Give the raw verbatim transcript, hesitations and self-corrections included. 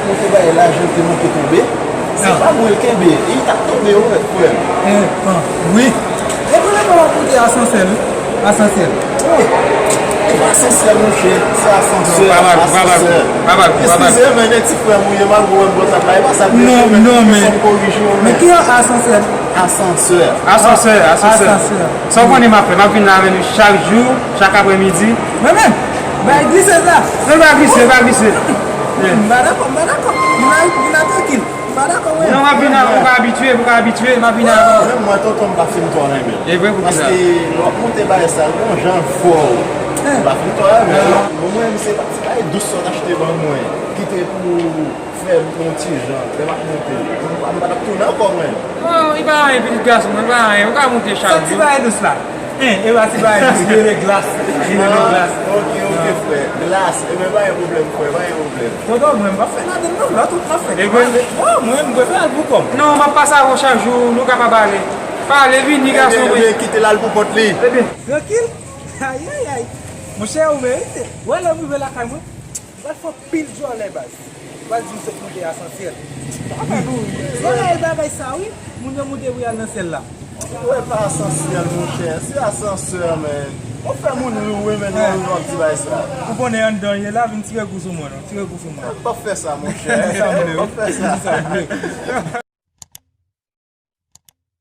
Monte bay la, jan l te manke tonbe. Se pa mwen l kenbe, li t ap tonbe, wi, frè m. Eh, bon, wi. E pou lè w ap monte asansè, wi. Asansè. E pa asansè, monchè, se asansè, asansè. Eskize, men gen ti frè m ou ye, malgre w wè m konsa, pa, e pa sa m te fè, men non, men, men ki asansè? Asansè. Asansè, asansè. Asansè. Sa w konnen m ap fè, m ap vin la avè nou chak jou, chak aprèmidi. Mwen menm, bay glise sa. Non, pa glise, pa glise. M pa dakò, m pa dakò. Vin la, vin la trankil. M pa dakò, mwen. Non, m ap vin avè w, ou ka abitye, ou ka abitye, m ap vin avè w. Menm mwen, tonton, m pa fin twò renmen l. E vre, pou ki sa? Paske lè w ap monte bagay sa, gon jan l fò. M pa fin twò renmen l. Bon, mwen, se pa ti bagay dous sa w t achte ban mwen. Kite pou fè m yon ti jan, lè m ap monte. M pa, m pa t ap tounen ankò, mwen. Oh, li pa anyen, pitit gason mwen, li pa anyen. Ou ka monte chak jou. Sa ti bagay dous la? Hein, e pa ti bagay dous, li rele glas. Li rele glas. Ah, ok, ok, frè. Glas. Ebyen, pa gen pwoblèm, frè, pa gen pwoblèm. Tonton, mwen, m p ap fè ladann non, lòt wout m ap fè. E vre? Oh, mwen, m prefere al pou kò m. Non, m ap pase avè w chak jou, nou kapab ale. Pa ale, vini, gason mwen. Ebyen, kite l al pou kont li. Ebyen. Trankil? Ayayay. Monchè, ou merite. Wè, lè m rive lakay mwen, m pral fè anpil djòlè, baz. Ou pral di m sot monte asansè. Bagay sa, wi. Moun yo monte pou y al nan syèl la. Ou wè pa asansè, monchè. Se asansè, men. Ou fè moun ri, wi, men nou, nou ap di bagay sa. Ou konnen anndan ye la, vin tire gou sou mwen, non. Tire gou sou mwen. M p ap fè sa, monchè. M p ap fè sa.